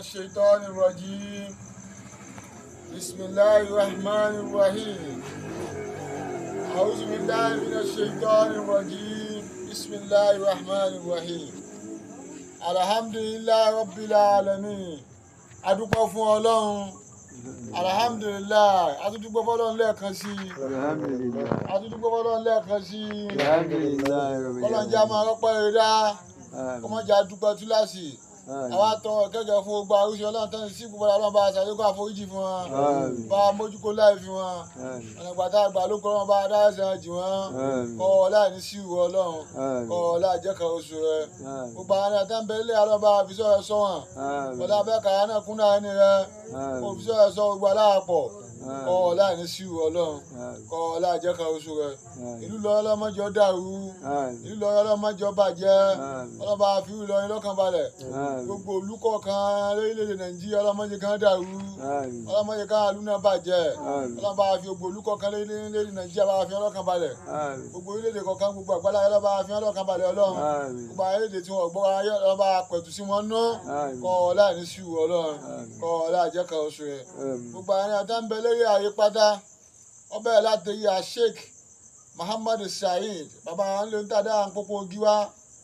الشيطان الرجيم بسم الله الرحمن الرحيم أعوذ بالله من الشيطان الرجيم بسم الله الرحمن الرحيم الحمد لله رب العالمين adúpẹ́ fún Ọlọ́run alhamdulilayi atúndúpẹ́ fọ́lọ́run lẹ́ẹ̀kan sí i atúndúpẹ́ fọ́lọ́run lẹ́ẹ̀kan sí i kọ́lọ́n jẹ́ àmọ́ ọlọ́pẹ́ rẹ̀ dá kọ́mọ́jà dúpẹ́ túláàsì àwa tọrọ kẹ́kẹ́ fún gbogbo àrùsọ Ọlọ́run tán sí gbogbo Ọlọ́run bá ṣàlékún àforíjì fún wọn bá mójúkó láì fi wọn ọ̀nà ìgbà tá a gbà ló kọ́ wọn bá dá ẹsẹ̀ jì wọ́n kọ́ ọ láì ní sí ìwọ Ọlọ́run kọ́ ọ láì jẹ́ kan oṣù rẹ gbogbo àwọn ẹ̀dá ń bẹ ilé Ọlọ́run bá fi sọ̀rọ̀ sọ wọn ọ̀dà abẹ́ kàrá náà kúnná ẹni rẹ kó fi sọ̀rọ̀ sọ gbogbo aláàpọ̀ kọ́ ọ láì ní sí ìwọ Ọlọ́run kọ́ ọ láì jẹ́ kan oṣù rẹ ìlú lọ ọlọ́mọjọ dàrú ìlú lọ ọlọ́mọjọ bàjẹ́ ọlọ́ba fi ìlú lọrin lọ́kàn balẹ̀ gbogbo ìlú kọ̀ọ̀kan lórílẹ̀‐èdè Nàìjíríà ọlọ́mọdé kan dàrú ọlọ́mọdé kan ìlú náà bàjẹ́ ọlọ́ba fi gbogbo ìlú kọ̀ọ̀kan lórílẹ̀‐èdè Nàìjíríà bá fi ọlọ́kàn balẹ̀ gbogbo orílẹ̀‐èdè kọ̀ọ̀kan gbogbo àgbálá ọlọ́ba fi ọlọ́kàn balẹ̀ Ọlọ́run gbogbo orílẹ̀‐èdè tí wọ́n gbọ́ ọlọ́ba pẹ̀tù sí wọn ná kọ́ ọ láì ní sí Ọlọ́run kọ́ ọ láì jẹ́ kan oṣù rẹ̀ gbogbo àwọn ẹ̀dá ń bẹ lórí ààyè pátá ọbẹ̀ láti rí Sheikh Muhammad Saheed bàbá àwọn ló ń tàdá àpòpọ̀ gíwá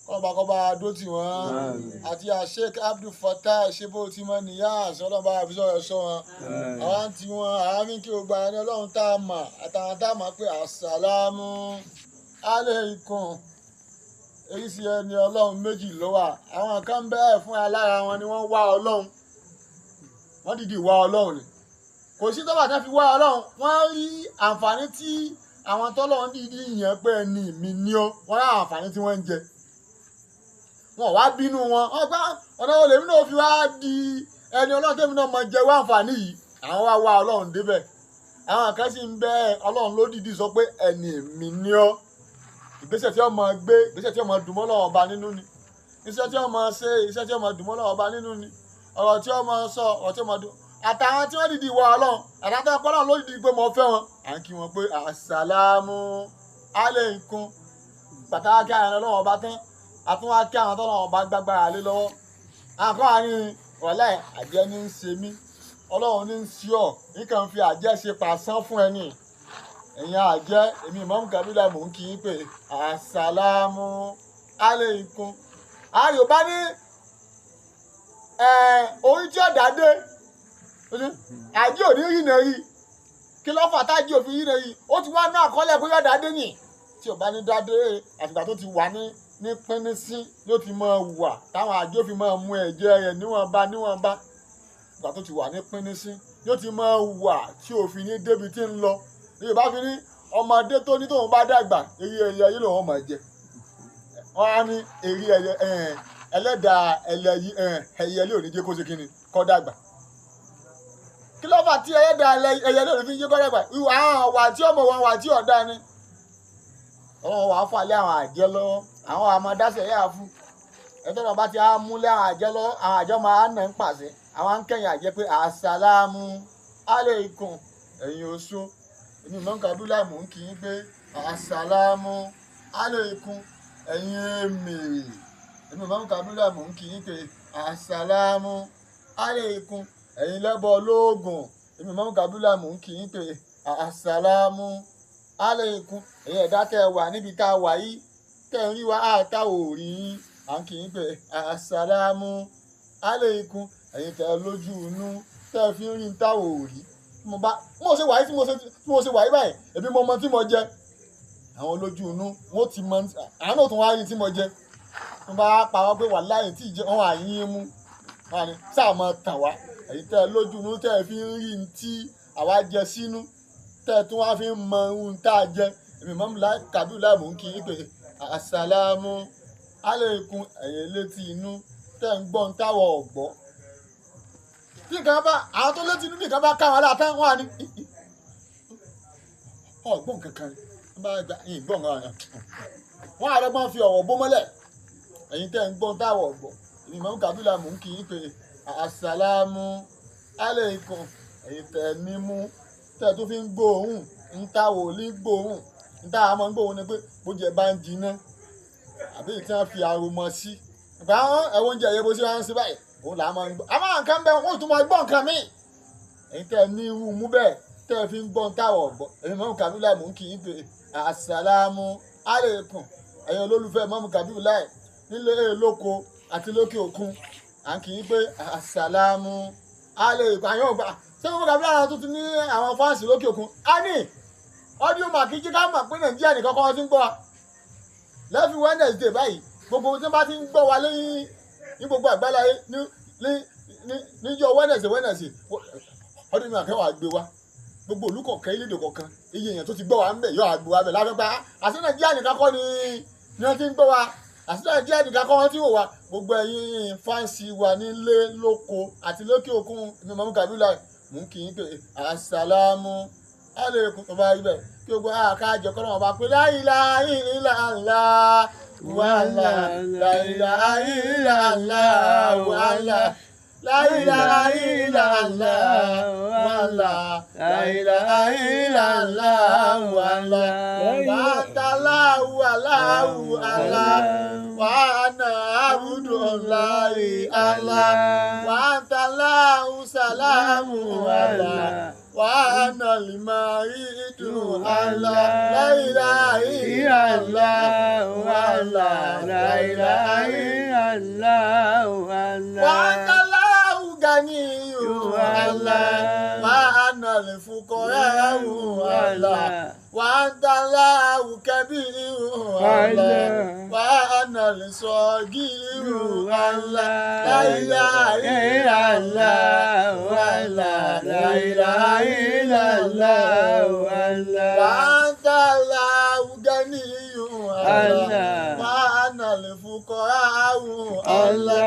kọlọba dó tì wọ́n àti Sheikh Abdul Fattah ṣebo tí wọ́n níyàs ọlọ́ba àfisọ́ rẹ̀ sọ wọn àwọn tí wọn àárín kí o gba ẹni ọlọ́run tá a mọ̀ àtàwọn tá a mọ̀ pé àsàlámù aláìkùm èyí sì ẹni ọlọ́run méjì ló wà àwọn kan bẹ́ẹ̀ fún alára wọn ni wọ́n wá ọlọ́run wọ́n dìdì wá ọlọ́run ni kò sí tọ́ba tán fi wá ọlọ́run wọ́n rí àǹfààní tí àwọn tọ́lọ́run dìdí yàn pé ẹni mi ní ọ wọ́n rí àǹfààní tí wọ́n ń jẹ wọn wá bínú wọn wọn gbá ọ̀nà olè mi náà fi wá di ẹni ọlọ́run tẹ́mi náà mọ jẹ wá àǹfààní yìí àwọn wá wá ọlọ́run débẹ̀ àwọn kan sì ń bẹ ọlọ́run ló dìdí sọ pé ẹni mi ní ọ ìgbésẹ̀ tí ó máa gbé ìgbésẹ̀ tí ó máa dùn mọ́ Ọlọ́run ọba nínú ni iṣẹ́ tí ó máa ṣe iṣẹ́ tí ó máa dùn mọ́ Ọlọ́run ọba nínú ni ọ̀rọ̀ tí ó máa sọ ọ̀rọ̀ tí ó máa dùn àtàwọn tí wọ́n dìdí wọ ọlọ́run àtàwọn tí wọ́n ló dìdí pé mo fẹ́ wọn à ń kí wọn pé àsàlámù aláìkùm pàtàkì àwọn ọlọ́run ọba tán àtúnwá kí àwọn tọ́lọ́run ọba gbàgbára lé lọ́wọ́ àwọn kan wà ní ọ̀lẹ́ àjẹ́ ní ń ṣe mí ọlọ́run ní ń ṣí ọ nǹkan fi àjẹ́ ṣe pàṣán fún ẹni ẹ̀yin àjẹ́ èmi Imam Kabila mò ń kí yín pé àsàlámù aláìkùm àwọn Yorùbá ní orí tí ọ̀dà dé àjẹ́ òní rí náà rí kí ló fà tájì òfin rí náà rí ó ti wá ní àkọọ́lẹ̀ pé yọ̀dà dé nì tí ò bá ní dádé àtìgbà tó ti wà ní ní pínísín ló ti máa wà táwọn àjò fi máa mú ẹ̀jẹ̀ rẹ̀ níwọ̀nba níwọ̀nba ìgbà tó ti wà ní pínísín ló ti máa wà tí òfin ní débi tí ń lọ Yorùbá fi ní ọmọdé tó ní tóun bá dàgbà eré ẹyẹ ayé lòun máa jẹ wọn á ní eré ẹyẹ ẹlẹ́dàá ẹyẹ lé òní jẹ́ kó ṣe kí ni kó dàgbà kí ló fà tí ẹlẹ́dàá ẹyẹ lórí fi ń yí kọ́dàgbà ìwà àwọn wà tí ọmọ wọn wà tí ọ̀dà ni ọlọ́run wàá fà lé àwọn àjẹ́ lọ́wọ́ àwọn àmọ́ dáṣẹ̀ yà fún ẹjọ́ náà bá ti á mú lé àwọn àjẹ́ lọ́wọ́ àwọn àjẹ́ máa nà ń pàṣẹ àwọn á ń kẹ́yìn àjẹ́ pé àsàlámù aláìkùm ẹ̀yin oṣó èmi Imam Kabila mò ń kí yín pé àsàlámù aláìkùm ẹ̀yin èmèrè èmi Imam Kabila mò ń kí yín pé àsàlámù aláìkùm ẹ̀yin lẹ́bọ̀ lóògùn èmi Imam Kabila mò ń kí yín pé àsàlámù aláìkùm ẹ̀yin ẹ̀dá tẹ́ ẹ wà níbi tá a wà yìí tẹ́ ẹ ń rí wa àtà ò rí yín à ń kí yín pé àsàlámù aláìkùm ẹ̀yin tẹ́ ẹ lójú inú tẹ́ ẹ fi ń rí tá ò rí mo bá mo ṣe wà yìí tí mo ṣe wà yìí báyìí èmi mo mọ tí mo jẹ àwọn olójú inú wọn ti mọ àánú tó wá rí tí mo jẹ mo bá pa wọn pé wàláhì tí ì jẹ wọn àyín mú wọn ni sáà mọ tàn wá èyí tẹ́ ẹ lójú inú tẹ́ ẹ fi ń rí tí àwa jẹ sínú tẹ́ ẹ tún wá fi ń mọ ohun tá a jẹ èmi Imam Kabila mò ń kí yín pé àsàlámù aláìkùm ẹ̀yin létí inú tẹ́ ń gbọ́n táwọ̀ ọ̀gbọ́ tí nǹkan bá àwọn tó létí inú nìkan bá káwọn aláàtá wọn á ní ọ̀gbọ́n kankan ni bá gba ìgbọ́n kan wọn àrẹ́gbọ́n fi ọ̀wọ̀ bó mọ́lẹ̀ ẹ̀yin tẹ́ ń gbọ́n táwọ̀ ọ̀gbọ́ èmi Imam Kabila mò ń kí yín pé àsàlámù aláìkùm ẹ̀yin tẹ́ nímú tẹ́ tó fi ń gbóòórùn ń ta wòlí gbóòórùn ń ta àmọ́ gbóòórùn ni pé bóúnjẹ bá ń jiná àbí tí wọ́n fi àròmọ sí ìgbà àwọn ẹ̀wọ̀n oúnjẹ yẹn bó ṣe wá ń ṣe báyìí Òun là á máa ń gbọ́. Àmọ́ nǹkan bẹ́ẹ̀ wọ́n tún máa gbọ́ nǹkan míì. Ẹ̀yin tẹ́ ẹ ní irú mú bẹ́ẹ̀ tẹ́ ẹ fi ń gbọ́ táwọ̀ ọ̀gbọ́. Èmi Mọ́mù Kabiru Lai mò ń kí yín pé àsàlámù aláìkùm. Ẹ̀yin olólùfẹ́ Mọ́mù Kabiru Lai nílé lóko àti lókè òkun. À ń kí yín pé àsàlámù aláìkùm. Àyàn ògbà ṣé Mọ́mù Kabiru Lai tó ti ní àwọn fáǹsì lókè òkun. A ní ọdún màkìjí ká mọ̀ pé Nàìjíríà nìkan kọ́ ti ń gbọ́ wa. Lẹ́fí Wednesday báyìí gbogbo tí wọ́n bá ti ń gbọ́ wa lẹ́yìn ní gbogbo àgbáláyé níjọ́ Wednesday ọdún mi àkẹ́wà gbé wa gbogbo ìlú kọ̀ọ̀kan ilédè kọ̀ọ̀kan iye èèyàn tó ti gbọ́ wa ń bẹ̀ yọ àgbò wa bẹ̀ láfẹ́ pa àti Nàìjíríà nìkan kọ́ ni wọ́n ti ń gbọ́ wa àti Nàìjíríà nìkan kọ́ wọ́n ti wò wa gbogbo ẹ̀yin fáǹsì wa nílé lóko àti lókè òkun ní Mọ́mù Kabiru Lai mú kí n pè àsàlámù aláìkùm tó bá rí bẹ́ẹ̀ kí gbogbo àkájọ kọ́ lọ́wọ́ bá pé la ilaha illallah wàhálà la ilaha illallah wàhálà la ilaha illallah wàhálà la ilaha illallah wàhálà wàtàláwù aláwù alá wàhánà àbùdùláì alá wàtàláwù sàlámù alá wàhánà lìmọ̀rídù alá la ilaha illallah wàhálà la ilaha illallah wàhálà. Wàtàláwù ganiyu alá wàhánà lìfukọ̀ráwù alá wàtàláwù kabiru alá wàhánà lìsọ̀gírù alá la ilaha illallah wàhálà la ilaha illallah wàhálà. Wàtàláwù ganiyu alá wàhánà lìfukọ̀ráwù alá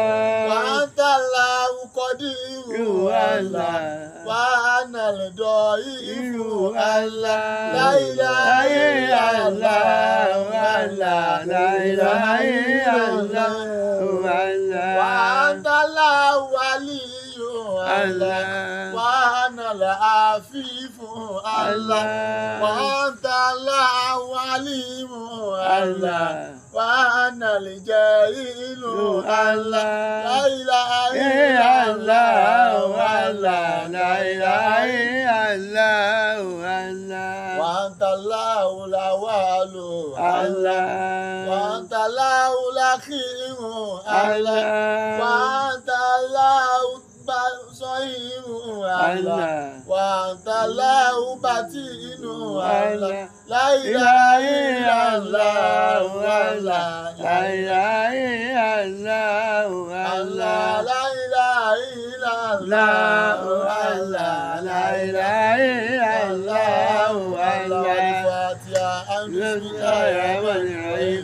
wàtàláwù kọdírù alá wàhánà lìdọ̀ífù alá la ilaha illallah wàhálà la ilaha illallah wàhálà. Wàtàláwù aliyu alá wàhánà làáfífù alá wàtàláwù alimu alá wàhánà lìjẹ́ìlú alá la ilaha illallah wàhálà la ilaha illallah wàhálà. Wàtàláwù làwàlù alá wàtàláwù làkìrù alá wàtàláwù sọ́yìnrù alá wàtàláwù bàtìnù alá la ilaha illallah wàhálà La ilaha illallah alá la ilaha illallah wàhálà la ilaha illallah wàhálà. Al-Fatiha. Bismillahirrahmanirrahim.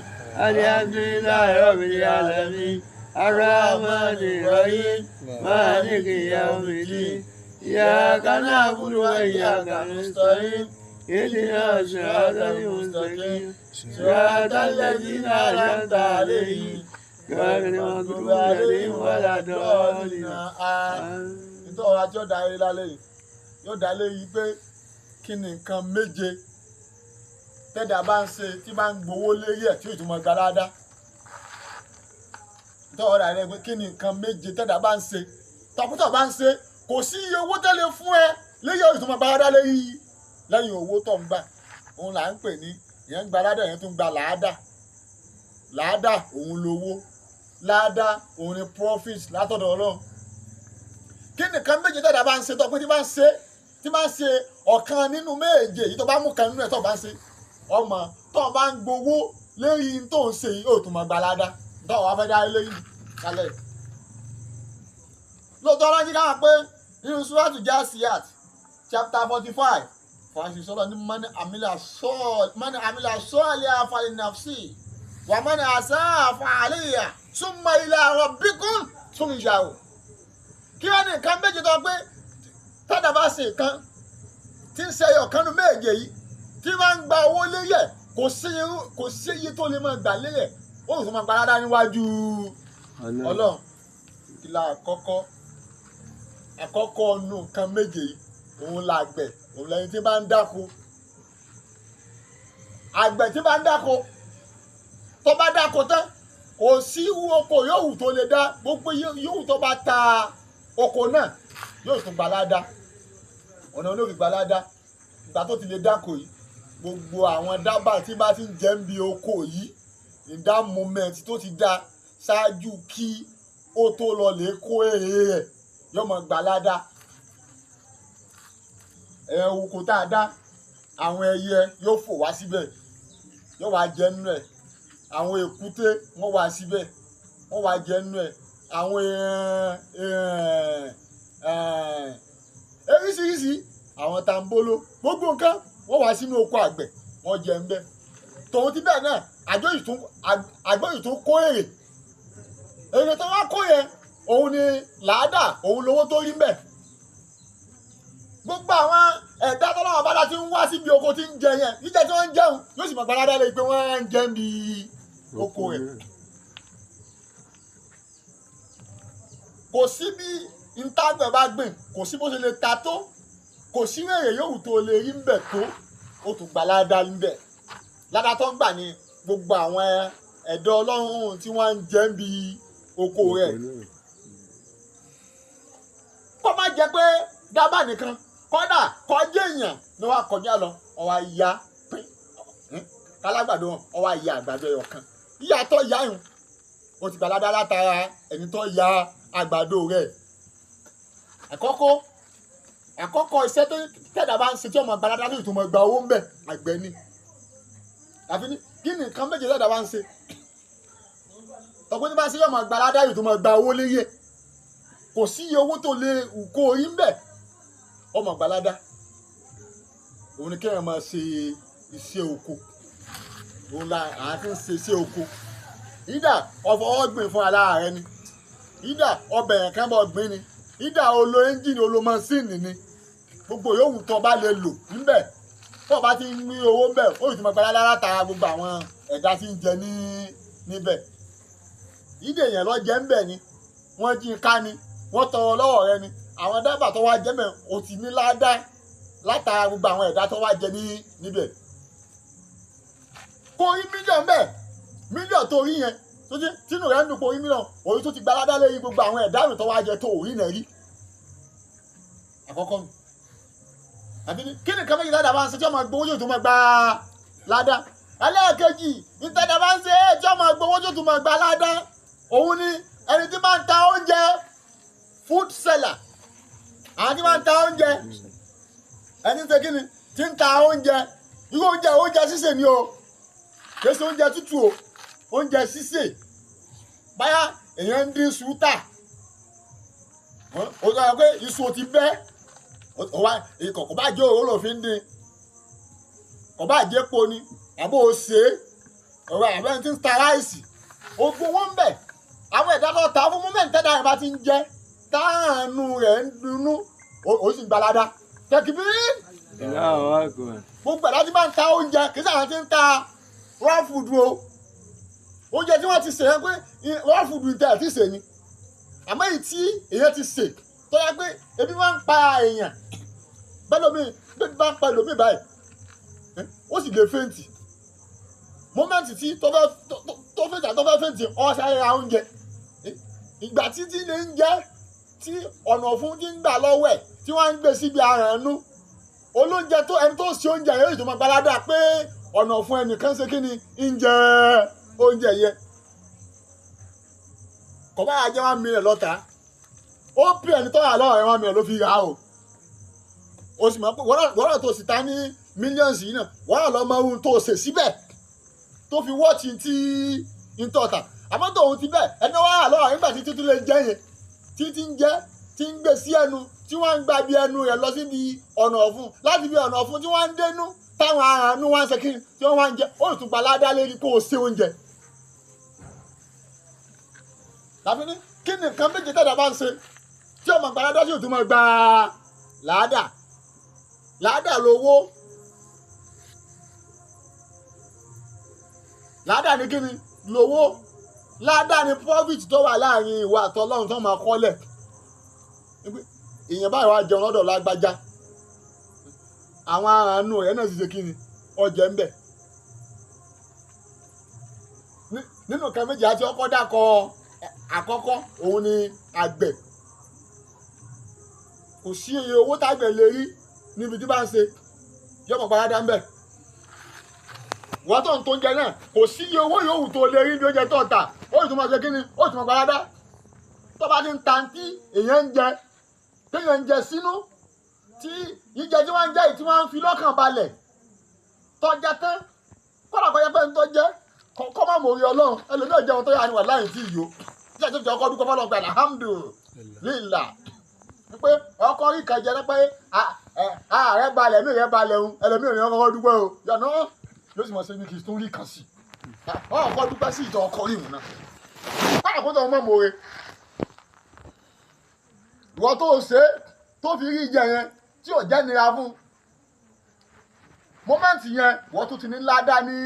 Alhamdulillahi rabbil alamin. Arrahmanirrahim. Maliki yawmiddin. Iyyaka na'budu wa iyyaka nasta'in. Ihdina siratal mustaqim. Siratal ladzina an'amta alaihim. Ghayril maghdubi alaihim waladdallin. Nítorí ọ̀rọ̀ àti ọ̀dà ayé lálẹ́ yìí yóò dá lé yìí pé kí ni nǹkan méje tẹ́dà bá ń ṣe tí bá ń gbowó lérí ẹ̀ tí ìtumọ̀ gba dáadáa. Nítorí ọ̀rọ̀ àrẹ pé kí ni nǹkan méje tẹ́dà bá ń ṣe tọkútọ̀ bá ń ṣe kò sí iye owó tẹ́lẹ̀ fún ẹ léyìí ìtumọ̀ gba dáadáa léyìí lẹ́yìn owó tó ń gbà òun là ń pè ní ìyẹn ń gba dáadáa ìyẹn tún gba làádà làádà òun lowó làádà òun ni profit látọ̀dọ̀ Ọlọ́run. Kí nìkan méje tẹ́dà bá ń ṣe tọkú tí bá ń ṣe tí bá ń ṣe ọ̀kan nínú méje èyí tó bá mú kan nínú ẹ̀ tó bá ń ṣe ọmọ tó bá ń gbowó lérí tó ń ṣe yìí ó tún máa gba ládá tó wàá fẹ́ dá eléyìí kálẹ̀. Lóòótọ́ ọlọ́jì ká pé nínú Suratu Jasiyat chapter 45 fàṣẹ sọlọ ní mọ́ni àmìlà sọ́ọ̀lì àfàlì nàfsì wà mọ́ni àṣà àfàlìyà summa ila rabbikum turja'un. Kí wọ́n ní nǹkan méje tó pé tádà bá ṣe nǹkan tí ń ṣe ọ̀kan nínú méje yìí tí wọ́n ń gba owó léyẹ̀ kò sí iye tó lè máa gbà léyẹ̀ ó sì máa gba ládá níwájú Ọlọ́run. Ìlà àkọ́kọ́ àkọ́kọ́ nu nǹkan méje yìí òun la àgbẹ̀ òun lẹ́yìn tí bá ń dáko àgbẹ̀ tí bá ń dáko tó bá dáko tán Kò sí oko yòówù tó lè dá, gbogbo yòówù tó bá ta oko náà yóò tún gba ládá. Ọ̀nà olóògbé gba ládá. Ìgbà tó ti lè dáko yìí, gbogbo àwọn dábàá tí bá ti ń jẹ́ ń bi oko yìí, in that moment tó ti dá ṣáájú kí ó tó lọ lè kó èrè rẹ̀, yóò máa gba ládá. Ẹ̀ oko tá a dá, àwọn ẹyẹ yóò fò wá síbẹ̀, yóò wá jẹ nínú ẹ̀. Àwọn èkúté wọ́n wá síbẹ̀, wọ́n wá jẹ nínú ẹ̀. Àwọn oríṣiríṣi àwọn tambolo, gbogbo nǹkan wọ́n wá sínú oko àgbẹ̀, wọ́n jẹ ńbẹ̀. Tòun ti bẹ́ẹ̀ náà, àgbẹ̀ yìí tún kó èrè. Èrè tó wá kó yẹn, òun ni làádà, òun lówó tó rí ńbẹ̀. Gbogbo àwọn ẹ̀dá tọ́lọ́wọ́ bá dá ti ń wá síbi oko tí ń jẹ yẹn, jíjẹ tí wọ́n ń jẹun yóò sì mọ̀ gbalada lè pé wọ́n ń jẹ bí oko rẹ̀. Kò sí bí ntàgbẹ̀ bá gbìn, kò sí bó ṣe lè ta tó, kò sí èrè yòówù tó lè rí ńbẹ̀ tó, ó tún gba ládá ńbẹ̀. Ládá tó ń gbà ní gbogbo àwọn ẹ̀dá Ọlọ́run tí wọ́n ń jẹ bí oko rẹ̀. Kó má jẹ́ pé dábàá nìkan, kọ́dà kọjá èèyàn ni wọ́n á kọjá lọ, ọwọ́ àyà pín kálágbàdo wọn, ọwọ́ àyà àgbàdo ẹyọ kan. Ìyá tó yá yùn, ó ti gba ládá látara ẹni tó ya àgbàdo rẹ̀. Àkọ́kọ́ iṣẹ́ tó tẹ̀dá bá ń ṣe tí ọmọ gba ládá lórí tó mọ gba owó ń bẹ̀, àgbẹ̀ ni. Àfi ní kí ni nǹkan méje tẹ̀dá bá ń ṣe? Tọ́pẹ́ tí bá ń ṣe yọmọ gba ládá lórí tó mọ gba owó léyè. Kò sí iye owó tó lè kó orí ń bẹ̀, ọmọ gbalada. Òun ni kéèyàn máa ṣe iṣẹ́ oko. Òun la à ń ṣe iṣẹ́ oko. Ìdá ọfọwọ́ gbìn fún alára rẹ ni. Ìdá ọbẹ̀ yẹn kan bọ̀ gbìn ni. Ìdá olo ẹ́ńjìnì olo mọ́sìnì ni. Gbogbo yòówù tó bá lè lò ńbẹ̀. Tó bá ti ń rí owó ńbẹ̀, ó sì ti máa gbalada látara gbogbo àwọn ẹ̀dá tí ń jẹ ní níbẹ̀. Ìdá èèyàn lọ jẹ ńbẹ̀ ni. Wọ́n jí ká ni. Wọ́n tọrọ lọ́wọ́ rẹ ni. Àwọn dábàá tó wá jẹ mẹ́, o ti ní ládá látara gbogbo àwọn ẹ̀dá tó wá jẹ ní níbẹ̀. Kó rí mílíọ̀nù bẹ́ẹ̀, mílíọ̀nù tó rí yẹn, tó ti tínú rẹ̀ ń dùn kó rí mílíọ̀nù, òun tó ti gba ládá lórí gbogbo àwọn ẹ̀dá mi tó wá jẹ tó rí náà rí. Àkọ́kọ́ nù. Àbí ní kí ni nǹkan méjì ládàá bá ń ṣe tí ọmọ gbowó yóò tún máa gba ládá. Ẹlẹ́ẹ̀kejì, ìtajà bá ń ṣe tí ọmọ gbowó yóò tún máa gba ládá. Òun ni ẹni tí máa ń ta oúnjẹ, food seller. Àwọn tí máa ń ta oúnjẹ, ẹni tí kí ni tí ń ta oúnjẹ, irú oúnjẹ oúnjẹ sísè ni o, kì í ṣe oúnjẹ tútù o, oúnjẹ sísè. Báyà èèyàn ń dín iṣu tà, ó sọ pé iṣu ti bẹ́, kò bá jẹ́ òróró ló fi ń dín, kò bá jẹ́ epo ni, àbó o ṣe é, ọ̀rọ̀ àbẹ́ tí ń ta ráìsì, ogun wọn ń bẹ̀. Àwọn ẹ̀dá tó ta fún mọ́mẹ́ntì tẹ́lá rẹ̀ bá ti ń jẹ́, táànù rẹ̀ ń dunnú, ó sì ń gbalada. Tẹkibí. Gbogbo ẹ̀dá tí máa ń ta oúnjẹ, kì í sáà ti ń ta raw food o. Oúnjẹ tí wọ́n ti sè yẹn pé raw food tẹ̀ ti sè ni. Àmọ́ èyí tí èèyàn ti sè tó yẹ pé ebi máa ń pa èèyàn. Bẹ́ẹ̀ lómi bẹ́ẹ̀ bá ń pa ẹlòmíì báyìí, ó sì lè fẹ́ǹtì. Mọ́mẹ́ǹtì tí tó fẹ́ǹtì àti tó fẹ́ fẹ́ǹtì, ó sáré ra oúnjẹ. Ìgbà títí lè ń jẹ́ tí ọ̀nà fún ti ń gbà lọ́wọ́ ẹ̀ tí wọ́n ń gbé síbi arànú. Olóúnjẹ tó ẹni tó ṣe oúnjẹ yẹn yóò tó máa gbalada pé ọ̀nà fún ẹnìkan ṣe kí ni ń jẹ oúnjẹ yẹn. Kò bá jẹ́ 1 million lọ́ta, ó pè ẹni tó wà lọ́wọ́ ẹ̀ 1 million ló fi rà o. O sì mọ̀ pé wọ́n náà tó sì ta ní mílíọ̀nù yìí náà, wọ́n náà lọ mọ ohun tó ṣe síbẹ̀ tó fi wọ́ọ̀tì tí ń tọ̀tà. Àmọ́ tòun ti bẹ́ẹ̀ ẹni wọ́n wà lọ́wọ́ nígbà tí títí lè jẹ́ yẹn, títí ń jẹ́, tí ń gbé sí ẹnu, tí wọ́n ń gba bí ẹnu rẹ̀ lọ síbi ọ̀nà ọ̀fun, láti bí ọ̀nà ọ̀fun tí wọ́n ń dénú, táwọn aráàánú wá ń ṣe kí tí wọ́n wá ń jẹ, ó sì tún gba ládá lérí kó o ṣe oúnjẹ. Tàbí ní kí ni nǹkan méje tẹ̀dá bá ń ṣe tí ọmọ gba ládá sí òtún máa gba làádà. Làádà lówó. Làádà ni kí ni? Lówó. Ládà ni profit tó wà láàrin ìwà àtọlọ́run tó máa kọ́lẹ̀. Èèyàn báyìí wá jẹun lọ́dọ̀ lágbájá. Àwọn aráàánú rẹ̀ náà sì ṣe kí ni? Ọjẹ́ ń bẹ̀. Nínú nǹkan méje àti ọkọ́ dákọ àkọ́kọ́ òun ni àgbẹ̀. Kò sí iye owó tágbẹ̀ lè rí níbi tí bá ń ṣe yọmọ parada ń bẹ̀. Wọ́n tó ń tó ń jẹ náà kò sí iye owó yòówù tó lè rí ní oúnjẹ tó ń tà ó sì tún máa ṣe kí ni ó sì tún máa parada. Tó bá ti ń ta tí èèyàn ń jẹ téèyàn ń jẹ sínú tí jíjẹ tí wọ́n ń jẹ yìí tí wọ́n ń fi lọ́kàn balẹ̀ tọ́jà tán kọ́nà kọjá pé ń tọ́ jẹ́ kọ́ má mọ̀ orí ọlọ́run ẹlòmíràn jẹun tó yà ni wà láyìn tí ìyó jíjẹ tó fi ọkọ dúpẹ́ fọlọ́run pé alhamdulillah pé ọkọ rí kan jẹ pé ààrẹ balẹ̀ mí rẹ balẹ̀ ń ẹlòmíràn ní ọkọ dúpẹ́ o yànnà yóò sì mọ̀ sí ibi kì í tún rí kan sí ọkọ dúpẹ́ sí ìtọ̀ ọkọ rí ìwọ̀n náà kọ́nà kó tó ọmọ mọ̀ oore ìwọ tó ṣe tó fi rí ìjẹ yẹn tí ò jẹ́ nira fún mọ́mẹ́ǹtì yẹn wọ́n tún ti ní ládàá ní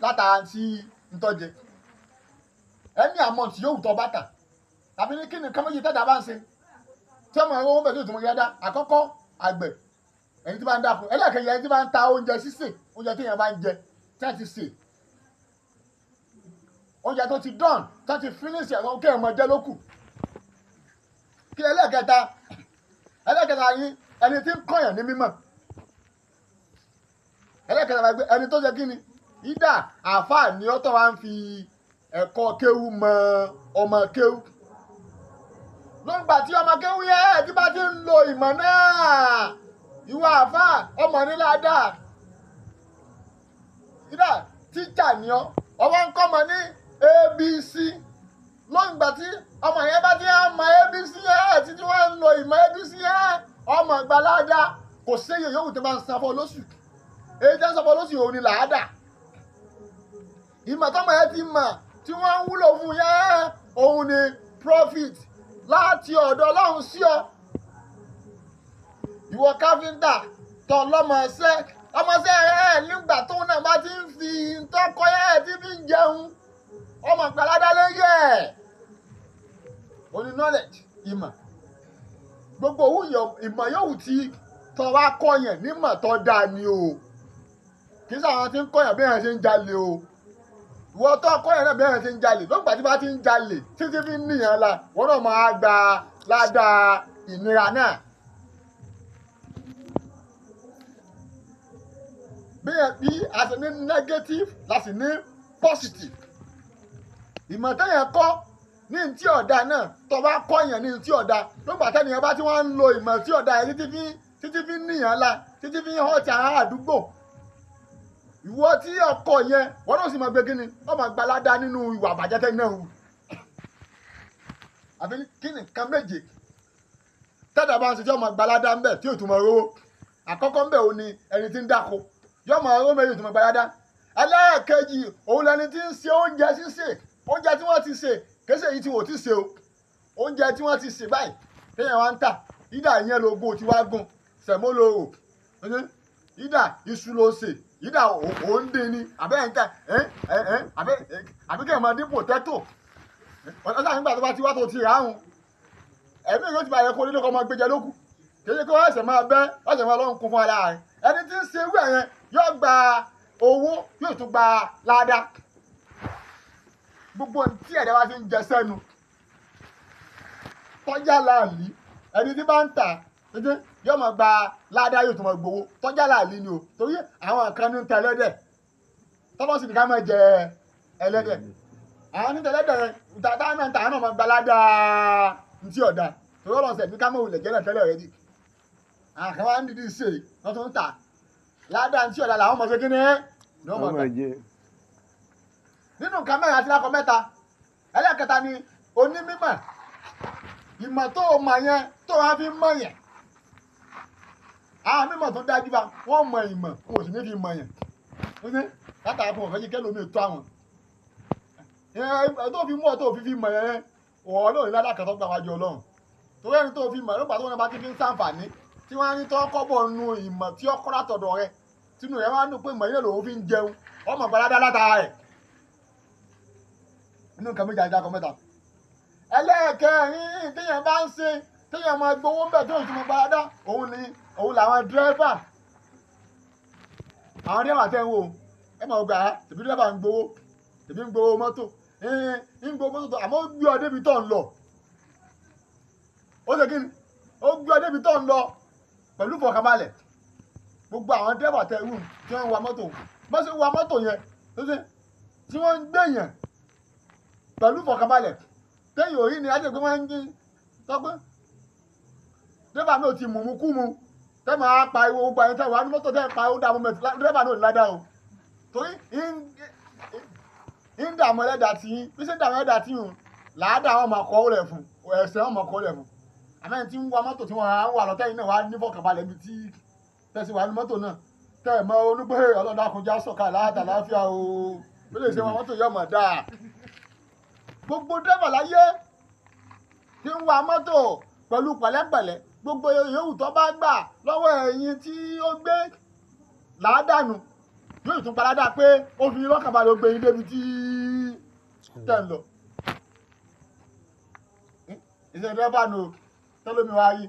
látara tí ń tọ́jẹ ẹni àmọ́ tí yóò tọ́ bàtà tàbí ní kíni kọ́mọ́jì tẹ́jà bá ń ṣe tí ọmọ ẹ̀rọ owó bẹ̀ tó tún yá dá àkọ́kọ́ àgbẹ̀ ẹni tí bá ń dáko ẹlẹ́ẹ̀kejì ẹni tí bá ń ta oúnjẹ sísè oúnjẹ tí èèyàn bá ń jẹ tí wọ́n ti sè oúnjẹ tó ti dán tó ti finish ẹ̀rọ kí ẹ̀mọ jẹ́ lókù kí ẹlẹ́ẹ̀kẹta ẹlẹ́ẹ̀kẹta yín ẹni tí ń kọ̀yàn ní mímọ̀ ẹlẹ́kẹta la gbé ẹni tó ṣe kí ni ìdá àáfàá ni ó tọ́ wa ń fi ẹ̀kọ́ kéwú mọ ọmọ kéwú lóńgbà tí ọmọ kéwú yẹn tí bá ti ń lo ìmọ̀ náà ìwọ àáfàá ọmọ níláàdá ìdá tíjà ni ọ ọwọ́ ń kọ́ ọmọ ní ABC lóńgbà tí ọmọ yẹn bá ti ń mọ ABC yẹn tí wọ́n ń lo ìmọ̀ ABC yẹn ọmọ ìgbàládá kò séyè yòówù tó máa ń san fún ọ lóṣù èyí tẹ́ ń sọ fún olóṣù òun ni làádà ìmọ̀ tọ́mọ ẹ ti mọ̀ tí wọ́n ń wúlò fún yẹn òun ni profit láti ọ̀dọ̀ ọlọ́run sí ọ ìwọ káfíńtà tọ lọ́mọọṣẹ́ ọmọọṣẹ́ rẹ nígbà tóun náà bá ti ń fi ntọ́kọ yẹn ti fi ń jẹun ọmọ ìgbàládá lórí ẹ̀ òun ni knowledge ìmọ̀ gbogbo òwú ìmọ̀ yòówù tí tọ́ wá kọ́ yẹn nímọ̀ tọ́ dáa ni o kì í sáwọn tí ń kọ́yàn bí ẹ̀ràn ṣe ń jalè o ìwọ tó kọ́yàn náà bí ẹ̀ràn ṣe ń jalè lóògbà tí bá ti ń jalè títí fi ń níyàn la wọn náà máa gba ládàá ìnira náà. bí a sì ní negative la sì ní positive ìmọ̀ téèyàn kọ́ ní ti ọ̀dà náà tó bá kọ́yàn ní ti ọ̀dà lóògbà tẹ́nìyàn bá tí wọ́n ń lo ìmọ̀ tí ọ̀dà yẹn títí fi ń níyàn la títí fi ń hàn ti ará àdúgbò ìwọ tí ọkọ yẹn wọn náà sì máa gbé kíni wọn máa gba aládá nínú ìwà àbàjẹ́ tẹ́ náà wù àfi kí ni nǹkan méje tẹ́tà bá ń ṣe tí wọ́n máa gba aládá ńbẹ̀ tí yóò tún máa rówó àkọ́kọ́ ńbẹ̀ òun ni ẹni tí ń dáko yóò máa rówó méjì tún máa gba aládá ẹlẹ́ẹ̀kejì òun lẹni tí ń ṣe oúnjẹ sísè oúnjẹ tí wọ́n ti sè kéṣe èyí tí wọ́n ti sè o oúnjẹ tí wọ́n ti sè báyìí téèyàn wá ń tà ìdá ìyẹn lógún tí wàá gùn sẹ̀mó lo rò ìdá iṣu ló sè yídà ò ń dín ní àbẹ́ ẹ̀ ń tẹ̀ ẹ́ ẹ́ àbẹ́ àbí kẹ́ ẹ̀ máa dín pòtẹ́tò ọ̀sán nígbà tó bá ti wá tó ti rà áhùn ẹ̀mí ìlú ti bá yẹ kó nílé kó máa gbéjẹ lókù kì í ṣe kó ọ̀sẹ̀ máa bẹ́ ọ̀sẹ̀ máa lọ́n kún fún ara rẹ̀ ẹni tí ń ṣe irú ẹ̀ yẹn yóò gba owó yóò tún gba ládàá gbogbo tí ẹ̀dá bá ti ń jẹ sẹ́nu tọ́jà láàlí ẹni tí bá ń tà títí yóò máa gba ládàá yóò tún máa gbowó tọ́jà láàlí ni o torí àwọn kan ní ń ta ẹlẹ́dẹ̀ tọ́lọ́ sì ní ká máa jẹ ẹlẹ́dẹ̀ àwọn ní tẹlẹ́dẹ̀ tàtà náà ń ta àwọn náà máa gba ládàá ntí ọ̀dà torí ọlọ́sẹ̀ ní ká máa wulẹ̀ jẹ́lẹ̀ tẹ́lẹ̀ rẹ dì àwọn kan wá ń dìdí ṣe wọ́n tún ń tà ládàá ntí ọ̀dà làwọn máa ṣe kí ni ní wọ́n máa gbà nínú nǹkan mẹ́rin àti lákọ mẹ́ta ẹlẹ́kẹta ni onímímọ̀ ìmọ̀ tó o mọ̀ yẹn tó o wá fi mọ̀ yẹn àwọn mímọ̀ tó dájú bá wọ́n mọ ìmọ̀ wọn ò sì ní fi mọ̀ yẹn ní látara fún ọ̀fẹ́ yìí kẹ́lómi tó àwọn ẹ tó fi mú ọ tó fi fi mọ̀ yẹn wọ́n náà ní ládàkà tó gbà wájú ọlọ́run torí ẹni tó fi mọ̀ nígbà tó wọn bá ti fi ń sàǹfààní tí wọ́n á ní tó kọ́ bọ̀ nu ìmọ̀ tí ó kọ́ látọ̀dọ̀ rẹ tínú rẹ wọ́n á nù pé ìmọ̀ yẹn lòun fi ń jẹun ọmọ gbalada látara rẹ̀ inú nǹkan méjì àti akọ mẹ́ta ẹlẹ́ẹ̀kẹrin téèyàn bá ń ṣe téèyàn máa gbowó ńbẹ̀ tó ìtumọ̀ gbalada òun ni òun làwọn dírẹ́fà àwọn dírẹ́fà tẹ́ ń wò ẹ máa gbà á tèmi dírẹ́fà ń gbowó tèmi ń gbowó mọ́tò ń gbọ́ mọ́tò àmọ́ ó gbé ọ débi tó ń lọ. Ó ṣe kí ni? Ó gbé ọ débi tó ń lọ pẹ̀lú ìfọ̀kànbalẹ̀. Gbogbo àwọn dẹ́bà tẹ irú tí wọ́n ń wa mọ́tò, bọ́n ṣe ń wa mọ́tò yẹn tí wọ́n ń gbé yẹn pẹ̀lú ìfọ̀kànbalẹ̀. Téèyàn ò rí ni láti pé wọ́n ń sọ pé dẹ́bà náà ti mùmú kú mu tẹ́ máa pariwo gbogbo àyẹ̀tẹ̀ wà ní mọ́tò tẹ́ ń pariwo dààmú mẹ́tì dẹ́bà náà ò ní ládàá o. Torí ń dààmú ẹlẹ́dàá tí yín, bí ṣe ń dààmú ẹlẹ́dàá tí yín làádàá wọn máa kọ́ ọ́ lẹ̀ fún, ẹ̀sẹ̀ wọn máa kọ́ ọ́ lẹ̀ fún. Àmọ́ ẹni tí ń wa mọ́tò tí wọ́n á wà lọ́tẹ́yìn náà wà ní fọkànbalẹ̀ ibi tí tẹ̀sí wà ní mọ́tò náà tẹ́ ẹ̀ mọ́ olúgbé ọlọ́dàkùnjá sọ̀ka láàtà láàfíà o, bí lè ṣe wa mọ́tò yọ̀ mọ̀ dáa. Gbogbo dẹ́fà láyé tí ń wa mọ́tò pẹ̀lú pẹ̀lẹ́pẹ̀lẹ́, gbogbo yòówù tó bá gbà lọ́wọ́ ẹ̀yin tí ó gbé làádànù yóò tún padà pé ó fi lọ́kànbalẹ̀ ó gbé yín débi tí tẹ̀ ń lọ. Iṣẹ́ dẹ́fà nù tẹ́lómi wá rí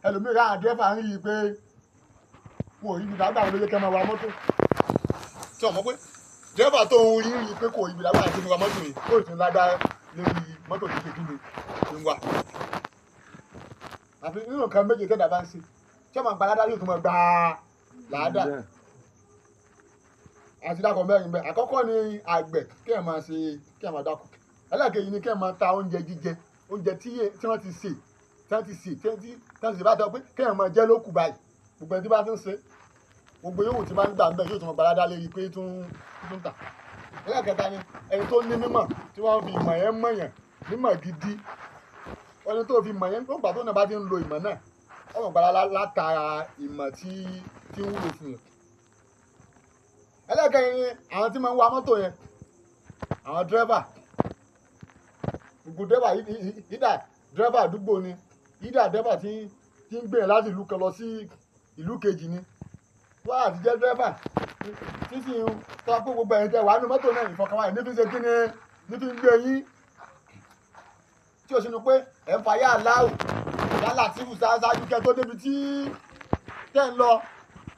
ẹlòmíì rà dẹ́fà ń rí i pé wọn ò rí ibi dàgbà wọn ló yẹ kẹ́ máa wa mọ́tò. Tí o mọ̀ pé dẹ́fà tó ń rí rí i pé kò rí ibi dàgbà àti wa mọ́tò yìí ó tún ládàá lórí mọ́tò tó ṣe kí ni ń wà. Àfi nínú nǹkan méje tẹ́lẹ̀ bá ń ṣe tí o máa gba ládàá yóò tún máa gba làádàá. Àti dákọ̀ mẹ́rin bẹ́ẹ̀. Àkọ́kọ́ ni àgbẹ̀ kí ẹ̀ máa ṣe kí ẹ̀ máa dáko. Ẹlẹ́ẹ̀kejì ni kí ẹ̀ máa ta oúnjẹ jíjẹ, oúnjẹ tí wọ́n ti sè, tí wọ́n ti sè, tí wọ́n ti sè bá tọ́ pé kí ẹ̀ máa jẹ lókù báyìí. Gbogbo ẹni tí bá ti ń ṣe, gbogbo yòówù tí bá ń gbà ń bẹ̀ yóò tún máa gbalada lérí pé tún tà. Ẹlẹ́ẹ̀kẹta ni ẹni tó ní mímọ̀ tí wọ́n fi ìmọ̀ yẹn mọ̀yàn, mímọ̀ gidi. Ẹni tó fi ìmọ̀ yẹn, nígbà tó náà bá ti ń lo ìmọ̀ náà, ó máa gbalada látara ìmọ̀ tí ń wúlò fún yẹn. Ẹlẹ́ẹ̀kẹrin ni àwọn tí máa ń wa mọ́tò yẹn, àwọn dírẹ́fà. Gbogbo dírẹ́fà ìdá dírẹ́fà àdúgbò ni, ìdá dírẹ́fà tí ń gbé yẹn láti ìlú kan lọ sí ìlú kejì ni. Wọ́n á ti jẹ́ dírẹ́fà tí sì ń tọ́ pé gbogbo ẹ̀yin tẹ́ wà nínú mọ́tò náà ìfọkànbalẹ̀ ní fi ṣe kí ni ní fi ń gbé yín. Tí o sì nu pé ẹ̀ ń fa yá aláwò yálà tí kò ṣáájú kẹ́ tó débi tí tẹ́ ń lọ.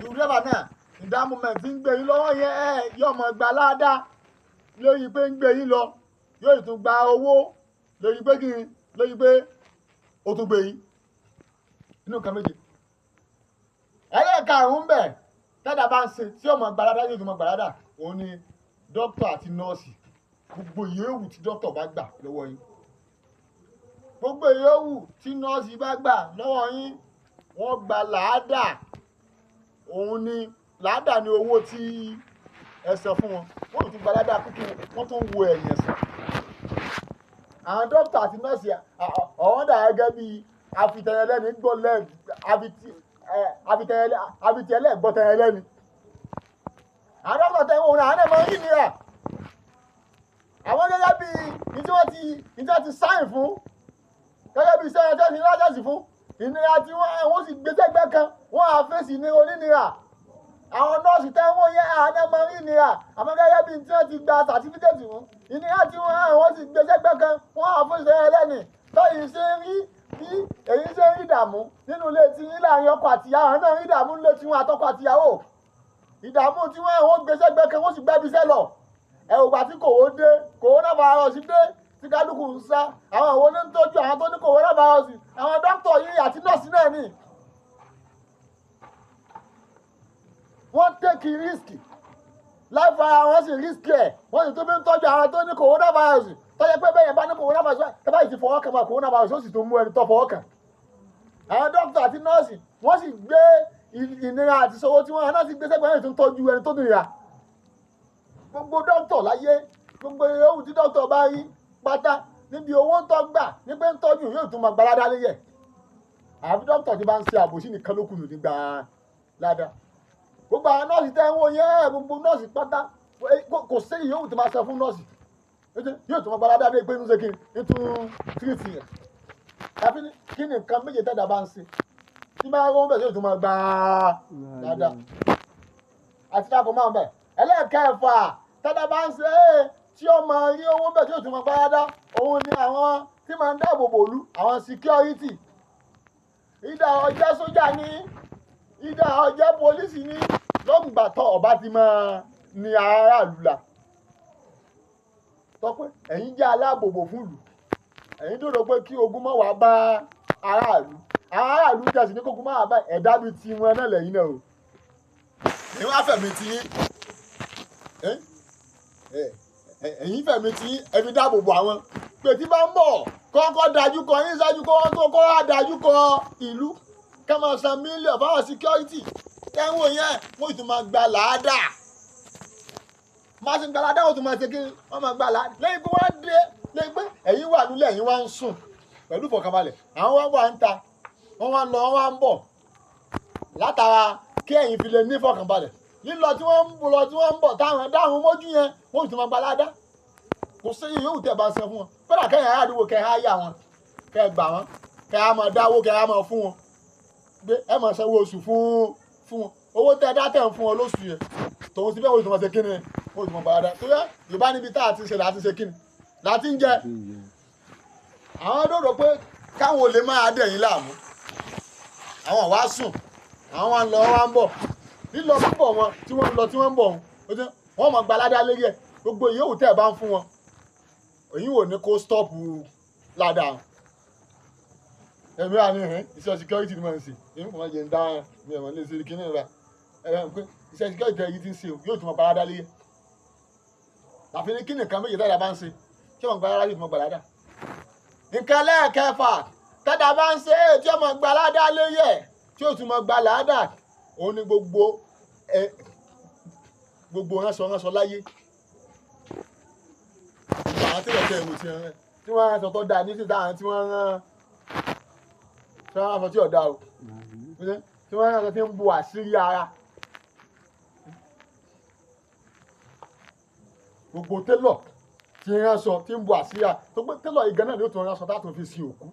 Irú dírẹ́fà náà ìdààmú mẹ́ tí ń gbé yín lọ́wọ́ yẹn ẹ̀ yóò mọ̀ gba ládàá lórí pé ń gbé yín lọ, yóò tún gba owó lórí pé kí ni lórí pé ó tún gbé yín. Inú nǹkan méje. Ẹlẹ́ẹ̀karùn-ún bẹ̀ tẹ́dà bá ń ṣe tí ó mọ̀ gba ládàá yóò tún mọ̀ gba ládàá, òun ni dókítà àti nọ́ọ̀sì. Gbogbo ìyówù tí dókítà bá gbà lọ́wọ́ yín, gbogbo ìyówù tí nọ́ọ̀sì bá gbà lọ́wọ́ yín, wọ́n gba làádàá. Òun ni làádàá ni owó tí ẹ san fún wọn. Wọ́n tún gba ládàá kúkú, wọ́n tún wo ẹ̀yìn ẹ̀sán. Àwọn dókítà àti nọ́ọ̀sì ọ̀hún dà gẹ́gẹ́ bí afitẹ̀yẹlẹ́ni gbọ́ lẹ́ afitẹ̀yẹlẹ́ gbọ́tẹ̀yẹlẹ́ni. Àwọn dókítà tẹ̀ wọ́n àwọn náà máa ń rí ìnira. Àwọn gẹ́gẹ́ bí ní tí wọ́n ti sáìn fún, gẹ́gẹ́ bí iṣẹ́ ẹjọ́ ti lájẹ̀sì fún, ìnira tí wọ́n sì gbé sẹ́gbẹ́ kan, wọ́n á fèsì ìnira onínira. Àwọn nọ́ọ̀sì tẹ́ wọ́n yẹ àwọn náà máa ń rí ìnira. Àmọ́ gẹ́gẹ́ bí tí wọ́n ti gba sàtífíkẹ́tì fún, ìnira tí wọ́n sì gbé sẹ́gbẹ́ kan, wọ́n á fèsì ẹlẹ́ni. Báyìí ṣe ń rí bí èyí ṣe ń rí ìdààmú nínú ilé tí yín láàrin ọkọ àtìyàwó, àwọn náà ń rí ìdààmú nílé tí wọ́n àtọkọ àtìyàwó. Ìdààmú tí wọ́n gbé sẹ́gbẹ́ kan, wọ́n sì gbẹ́bí sẹ́ lọ. Ẹ ò gbà tí kòwó dé, coronavirus dé, tí kálukú ń sá. Àwọn òwò ní ń tọ́jú àwọn tó ní coronavirus, àwọn dókítà yìí àti nọ́ọ̀sì náà ni. Wọ́n take risk láìpẹ́ ara wọn sì risk ẹ̀, wọ́n sì tún fi ń tọ́jú àwọn tó ní coronavirus. Tó jẹ́ pé bẹ́ẹ̀ yẹn bá ní coronavirus, tẹ́ bá yìí ti fọwọ́ kàn máa coronavirus ó sì tún mú ẹni tó fọwọ́ kàn. Àwọn dókítà àti nọ́ọ̀sì wọ́n sì gbé ìnira àti ìṣòro tí wọ́n náà sì gbé sẹ́gbẹ̀ẹ́ ẹni tó ń tọ́jú ẹni tó nira. Gbogbo dókítà láyé, gbogbo ohun tí dókítà bá rí pátá níbi owó ń tọ́ gbà ní pé ń tọ́jú yóò tún máa gbalada léyẹ̀. Àfi dókítà ti bá ń ṣe àbòsí nìkan ló kùnú nígbà ládàá. Gbogbo àwọn nọ́ọ̀sì tẹ́ ń wò yẹn, gbogbo nọ́ọ̀sì pátá kò sí ìyówù tó máa sọ fún nọ́ọ̀sì yóò tún máa gbalada dé pé ń ṣe kí n tún tírìtì yẹn. Àfi kí ni nǹkan méje tẹ́dà bá ń ṣe tí máa ń bẹ̀ yóò tún máa gbà dáadáa. Àti dákun máa ń bẹ̀. Ẹlẹ́ẹ̀kẹfà tẹ́dà bá ń ṣe é tí ó máa rí owó bẹ̀ tí yóò tún máa gbalada, òun ni àwọn tí máa ń dáàbò bò lú, àwọn security. Ìdá ọjọ́ sójà ní, ìdá ọjọ́ pólísì ní, lọ́gbà tó ọba ti máa ní aráàlú la. Tọ́pẹ́ ẹ̀yin jẹ́ aláàbòbò fún ìlú, ẹ̀yin dòdò pé kí ogun má wàá bá aráàlú, àwọn aráàlú tẹ̀sí ní kókó má wàá bá ẹ̀dá bíi tiwọn náà lẹ́yìn náà o. Ẹ̀yin wá fẹ̀mí ti yín, ẹ̀yin fẹ̀mí ti yín, ẹ fi dáàbò bò àwọn pé tí bá ń bọ̀ kọ́kọ́ dájú kọ yín ṣáájú kọ́ wọ́n tó kọ́ wá dájú kọ ìlú, ká máa san mílíọ̀nù fáwọn security tẹ́wọ̀n yẹn, wọ́n tún máa gba làádà, máa ṣe gba làádà, wọ́n tún máa ṣe kí wọ́n máa gba làádà lẹ́yìn pé wọ́n dé, lẹ́yìn pé ẹ̀yin wà nílẹ̀, ẹ̀yin wá ń sùn pẹ̀lú ìfọ̀kànbalẹ̀, àwọn wá wà ń ta, wọ́n wá ń lọ, wọ́n wá ń bọ̀ látara kí ẹ̀yin fi lè ní ìfọ̀kànbalẹ̀. Lílọ tí wọ́n ń lọ tí wọ́n ń bọ̀ táwọn dáhùn mójú yẹn, wọ́n tún máa gba làádà. Kò sí yòówù tẹ́ bá san fún wọn, kódà kẹ́yìn ará àdúgbò kẹ́ á yà wọn, kẹ́ gbà wọn, kẹ́ á máa dáwó, kẹ́ á máa fún wọn, gbé ẹ máa sanwó oṣù fún wọn, owó tẹ́ dá tẹ̀ ń fún wọn lóṣù yẹn tòun ti bẹ́ẹ̀ wọ́n ti máa ṣe kíni, wọ́n ti máa gbà dáadáa. Tó yẹ Yorùbá níbi tá a ti ṣe là á ti ṣe kíni là á ti ń jẹ. Àwọn dòdò pé káwọn olè máa dẹ̀ yín láàmú, àwọn wá sùn, àwọn wá ń lọ, wá ń bọ̀, lílọ bíbọ̀ wọn tí wọ́n ń lọ tí wọ́n ń bọ̀ wọn máa gba ládàá lérí ẹ̀. Gbogbo ìyówù tẹ́ ẹ bá ń fún wọn, èyí wò ní kó stọ́ọ̀pù ládàá. Ẹ̀mí wà ní ìhín iṣẹ́ security ni mo ń ṣe, èmi kò máa jẹ ń dá mi ẹ̀wọ̀n lè ṣe kíní rẹ̀ ẹ̀rọ pé iṣẹ́ security yìí ti ń ṣe o, yóò tún máa gba ládàá lérí ẹ̀. Àfi ní kíni nǹkan méje tẹ́lẹ̀ bá ń ṣe tí wọ́n gba ládàá, yóò tún máa gba ládàá. Nǹkan lẹ́ẹ̀kẹfà tẹ́lẹ̀ bá ń ṣe tí wọ́n máa gba ládàá lérí ẹ̀ tí yóò tún máa gba ládàá, òun ni gbogbo gbogbo ránṣọ ránṣọ láyé. Àwọn tí wọ́n tẹ ìwò tí wọ́n rán tí wọ́n ránṣọ tó dáa ní síta, àwọn tí wọ́n rán tí wọ́n ránṣọ tí ò dáa o, tí wọ́n ránṣọ tí ń bu àṣírí ara. Gbogbo télọ̀ tí ń ránṣọ tí ń bu àṣírí ara, tó pé télọ̀ ìgàn náà ni ó tún ránṣọ tá a tún fi sin òkú.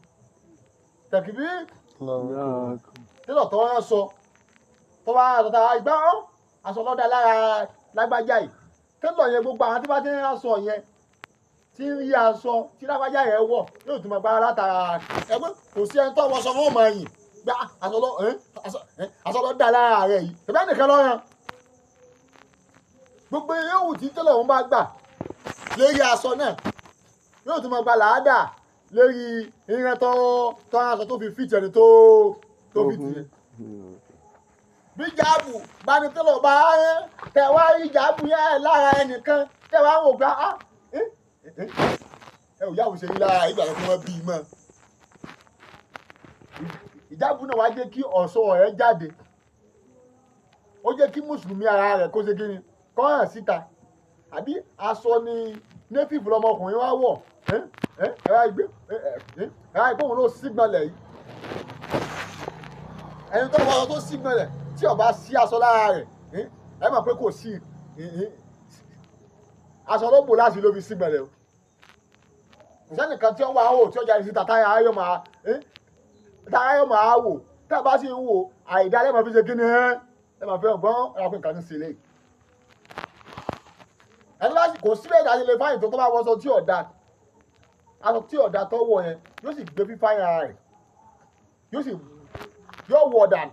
Tẹ̀kíbí télọ̀ tó ránṣọ tó bá ránṣọ tá a gbá ọ́ aṣọ lọ́dà lára lágbájá yìí, télọ̀ yẹn gbogbo àwọn tí bá ti ń ránṣọ yẹn tí ń rí aṣọ tí lágbájá yẹn wọ̀ yóò tún máa gbára látara ẹgbẹ́. Kò sí ẹni tó wọṣọ fún ọmọ ẹ̀yìn gba aṣọ lọ dá lára rẹ̀ yìí, tẹ̀bí ẹnìkan lọ́rùn. Gbogbo yòówù tí télọ̀ òun bá gbà lórí aṣọ náà yóò tún máa gba làádà lórí ìran tó aṣọ tó fi fìtì ẹni tó fi tì. Bí jáàbù bá ní télọ̀ bá rán tẹ̀ wá rí jáàbù yẹn lára ẹnìkan tẹ̀ wá wò gbà á ẹ ò yáwó ṣe rí lára ìgbà tó wọ́n bí i mọ́. Ìjáàbù náà wá jẹ́ kí ọ̀ṣọ́ rẹ̀ jáde, ó jẹ́ kí mùsùlùmí ara rẹ̀ kó ṣe kí ni kó hàn síta. Àbí aṣọ ni nẹ́fìfù lọmọkùnrin wá wọ̀, ẹ wá gbé òun ló sígbọnlẹ̀ yìí, ẹni tó wọ aṣọ tó sígbọnlẹ̀ tí ó bá sí aṣọ lára rẹ̀ ẹ mọ̀ pé kò sí aṣọ ló bò láti ló fi sígbọnlẹ̀ o. Sẹ́nìkan tí ó wà ó tí ó jáde síta táyà ayọ̀ máa wò, tá a bá sì ń wò àìdá lẹ́ẹ̀ma fi ṣe kí ni ẹ máa fi hàn gbọ́n ọ̀rọ̀ pé nǹkan ti ń ṣe léyìí. Ẹni bá sì kò síbẹ̀ ìdájọ́ lè fáyìn tó bá wọṣọ tí ọ̀dà aṣọ tí ọ̀dà tó wọ̀ yẹn yóò sì gbé fífáyìn ara rẹ̀, yóò sì yóò wọ̀ dànù,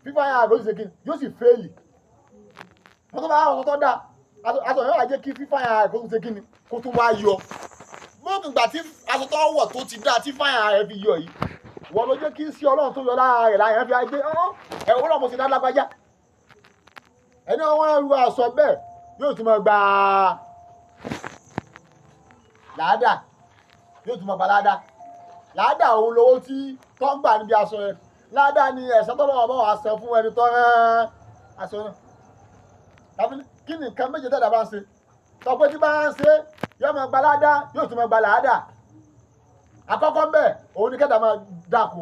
fífáyìn ara rẹ̀ yóò sì ṣe kí ni yóò sì fẹ́ẹ̀lì. Wọ́n tó bá wọṣọ tó dáa aṣọ yóò wá jẹ́ kí fífáyìn ara rẹ̀ kó tún ṣe kí ni kó tún wá yọ. Lókùn ìgbà tí aṣọ tó wọ̀ tó ti dáa tí fáyìn ara rẹ̀ fi yọ yìí, wọ́n ló jẹ́ kí sí Ọlọ́run tó yọ lára rẹ̀ láyẹn fi gbé ẹ̀rọ ọlọ́run mo sì dá lágbájá. Ẹni wọ́n ru aṣọ bẹ́ẹ̀ yóò tún máa gba làádà, yóò tún máa gba làádà. Làádà òun lowó tí tó ń gbà níbi aṣọ yẹn. Làádà ni ẹ̀san tó lọ́wọ́ bá wà san fún ẹni tó rán aṣọ náà. Tàbí kí ni nǹkan méje tẹ́lẹ̀ bá ń ṣe? Tọ́pẹ́ tí bá ń ṣe yóò máa gba làádà, yóò tún máa gba làádà. Àkọ́kọ́ ń bẹ̀ òun ni kẹ́ta máa dáko.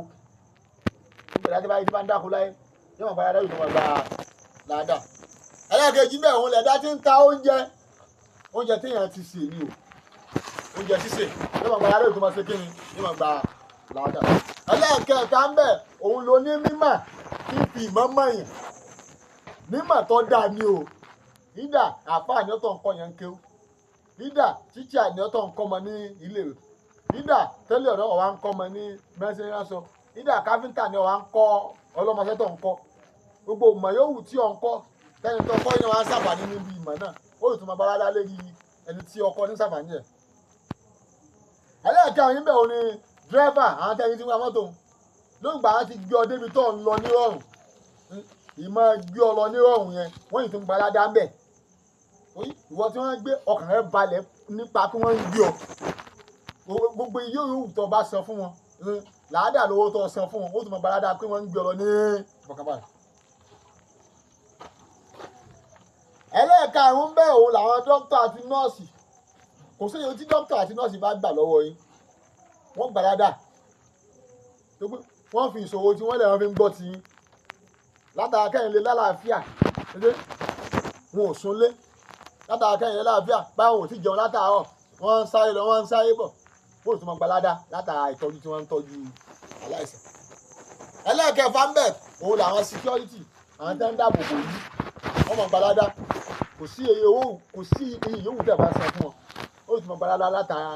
Nígbà tí bá ń dáko láyé yóò máa gba làádà, yóò tún máa gba làádà. Ẹlẹ́ẹ̀kejì bẹ́ẹ̀ òun lẹ̀dá tí ń ta oúnjẹ, oúnjẹ téèyàn ti sè ni o, oúnjẹ sísè yóò máa gba làádà, yóò tún máa ṣe kíni yóò máa gba làádà. Ẹlẹ́ẹ̀kẹta ń bẹ̀ òun ló ní mímọ̀ tí ń fi ìmọ̀ mọ̀yàn, mímọ̀ tó dáa ni o. Lídà àfáà ni ó tọ̀ ń kọ́ yẹn ń kéwú, lídà tíṣà ni ó tọ̀ ń kọ́ ọmọ ní ilé ìwé, lídà tẹ́lẹ̀ ọ̀dọ́ ọ̀wá ń kọ́ ọmọ ní mẹ́sìn ránṣọ, lídà káfíńtà ni ọ̀wá ń kọ́ ọlọ́mọṣẹ́ tó ń kọ́. Gbogbo ìmọ̀ yòówù tí ò ń kọ́ tẹ́ni tó kọ́ yẹn wá ń ṣàǹfààní níbi ìmọ̀ náà, ó sì tún máa bá ládá lérí ẹni tí ọkọ ní ṣàǹfààní ẹ̀. Ẹlẹ́ẹ̀kẹrin bẹ́ẹ̀ ni dírẹ́fà àwọn tẹ́ni tí wọ́n mọ́tò lóògbà á ti gbé ọ débi tó ń lọ nírọ̀rùn. Ìmọ̀ gbé ọ lọ nírọ̀rùn yẹn wọ́n yìí tún gba aládá ń bẹ̀. Ìwọ tí wọ́n gbé ọkàn rẹ balẹ̀ nípa kí wọ́n ń gbé ọ. Gbogbo iye yòówù tó bá san fún wọn làádà lówó tó san fún wọn ó tún mọ gba aládá pé wọ́n ń gbé ọ lọ ní ìfọ̀kànbalẹ̀. Ẹlẹ́ẹ̀karùn-ún bẹ́ẹ̀ òun làwọn dókítà àti nọ́ọ̀sì. Kò sí iye tí dókítà àti nọ́ọ̀sì bá gbà lọ́wọ́ yín wọ́n gbà ládà. Wọ́n fi ìṣòro tí wọ́n lè wọ́n fi ń gbọ́ ti yín látara kẹ́yìn lé lálàáfíà. Wọn ò súnlé látara kẹ́yìn lé lálàáfíà báwọn ò tí jẹun látàárọ̀ wọ́n ń sáré lọ wọ́n ń sáré bọ̀ wọ́n ò tún máa gbà ládà látara ìtọ́jú tí wọ́n ń tọ́jú aláìsàn. Ẹlẹ́ẹ̀kẹfà ń bẹ̀ òun làwọn security àwọn tẹ́ ń dáàbò bò yìí wọ́n máa gbà ládà. Kò sí iye owó kò sí iye yòówù tẹ́ bá san fún wọn ó sì máa gbà ládà látara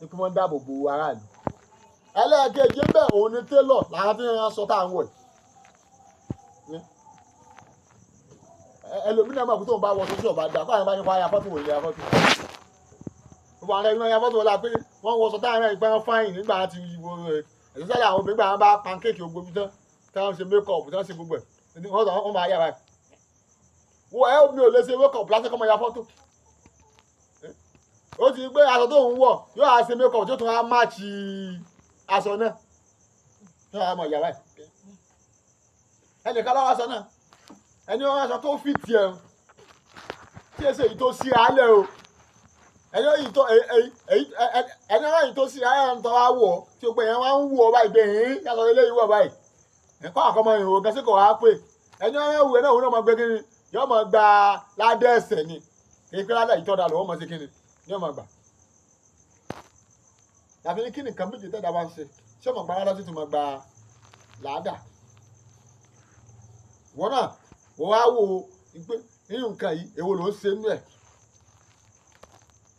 ní kí wọ́n dáàbò bo aráàlú. Ẹlẹ́ẹ̀kejì ń bẹ̀ òun ni télọ̀ làwọn tí wọ́n sọ tá à ń wọ̀ yìí. Ẹlòmíràn máa kú tóun bá wọ sósì ọ̀bá dà kó àwọn bá ní kó aya fọ́tò wò ní aya fọ́tò. Gbogbo àwọn ẹgbẹ́ aya fọ́tò wọlé pé wọ́n wọ sọ táwọn ẹgbẹ́ wọn fáyìn nígbà tí wo ẹ̀sọ́sẹ́lẹ̀ àwọn obìnrin gbà wọn bá pancake ogbó bí tán táwọn ṣe make up táwọn ṣe gbogbo ẹ̀ wọ́n máa yà báyìí. Wọ́n ẹ mi ò lè ṣe make up lásìkò ọmọ ya fọ́tò. Ó ti gbé aṣọ tó ń wọ̀ yóò á ṣe make up tí ó tún á máàcì aṣọ náà yóò á mọ̀ yà báyìí. Ẹnìkan lọ́wọ́ aṣọ náà ẹni wọn aṣọ tó fi tiẹ̀ tí èsè yìí tó sí alẹ́ o ẹni wọn yìí tó sí alẹ́ ń tọ́ wá wọ̀ tí o pé yẹn wá ń wọ̀ báyìí pé yín yàtọ̀ eléyìí wọ̀ báyìí ẹ̀kọ́ àkọ́mọ ìhòòhò gan sí kò wá pé ẹni wọn wù ẹ náà òun náà máa gbé kíni yóò máa gba ládẹ́ ẹsẹ̀ ni kì í pé ládẹ́ ìtọ́da lọ́wọ́ máa ṣe kíni yóò máa gbà. Tàbí ní kí nìkan méjì tẹ́lẹ̀ bá ń ṣe ṣé ọmọ gbàrà lọ́sí tó máa gba làádà. Wọ́n náà wọ́n wá wò ó pé nínú nǹkan yìí èwo ló ń ṣe nínú ẹ̀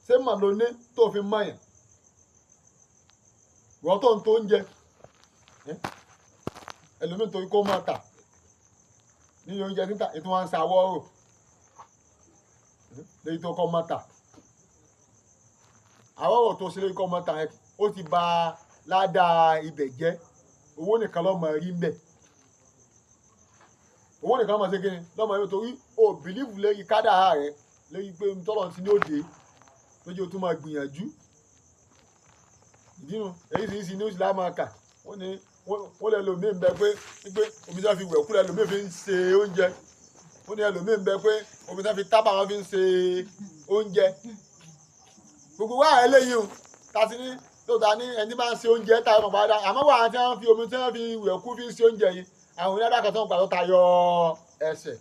ṣé mà ló ní tó fi mọ̀ yẹn wọ́n tó ń tó oúnjẹ ẹlòmíì torí kó máa tà nínú oúnjẹ títà ètò wọn ń sa àwọ̀rò lèyí tó kọ́ máa tà àwọ̀rò tó ṣe lè kọ́ máa tà yẹn ó ti bà ládàá ibẹ̀ jẹ́ owó nìkan lọ́mọ rí ń bẹ̀ owó nìkan lọ́mọ ṣe kí ni lọ́mọ rí torí o bìlíìfù lórí kádàrá rẹ lórí pé tọ́lọ̀ ti ní òde lójú o tún máa gbìyànjú ìdínú èyí sì ń sin ní oṣù láàmú kà wọ́n ní wọ́n lè lòmíì ń bẹ pé omi tí wọ́n fi wẹ̀ kú lẹ́ lòmíì fi ń ṣe oúnjẹ wọ́n ní ẹlòmíì ń bẹ pé omi tí wọ́n fi tábà wọ́n fi ń ṣe oúnjẹ gbogbo wa eléyìí o ta ti ní tó ta ní ẹni máa ń ṣe oúnjẹ ta ọmọ padà àmọ́ wà á tí wọ́n fi omi tí wọ́n fi wẹ̀ kú fi ń ṣe oúnjẹ yìí àwọn onídàá kan tó ń gbà tó tayọ ẹsẹ̀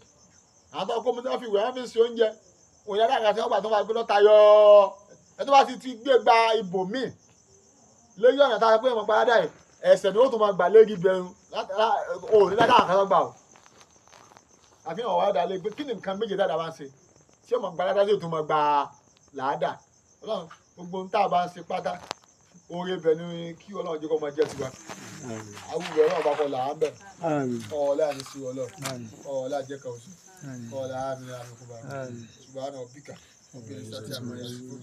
àwọn tó kó omi tí wọ́n fi wẹ̀ wọ́n fi ń ṣe oúnjẹ onídàá kan tó ń gbà tó máa gbé tó tayọ ẹ tó bá ti ti gbé gba ibòmíì lórí ọ̀nà tá a pé ọmọ padà yìí ẹsẹ̀ ni ó tún máa gbà lérí bẹ̀rù òní dáadáa kan tó gbà o àfihàn wà dá lé pé kí ni nǹkan méje dáadáa bá ń ṣe ṣé ọmọ gba dáadáa sí òtún máa gba làádà ọlọ́run gbogbo ohun tá a bá ń ṣe pátá oore bẹ̀ ni kí ọlọ́run jẹ́ kó máa jẹ́ tiwa awúrò ọlọ́run bá kọ là á bẹ̀ ọ̀ọ́lá ní sí ọlọ́run ọ̀ọ́lá jẹ́ kan oṣù ọ̀ọ́lá àmì àmì kúbà ṣùgbọ́n àná bíkà ọ̀gbìn ìṣàtì àmọ́ yẹn ṣùgbọ́n.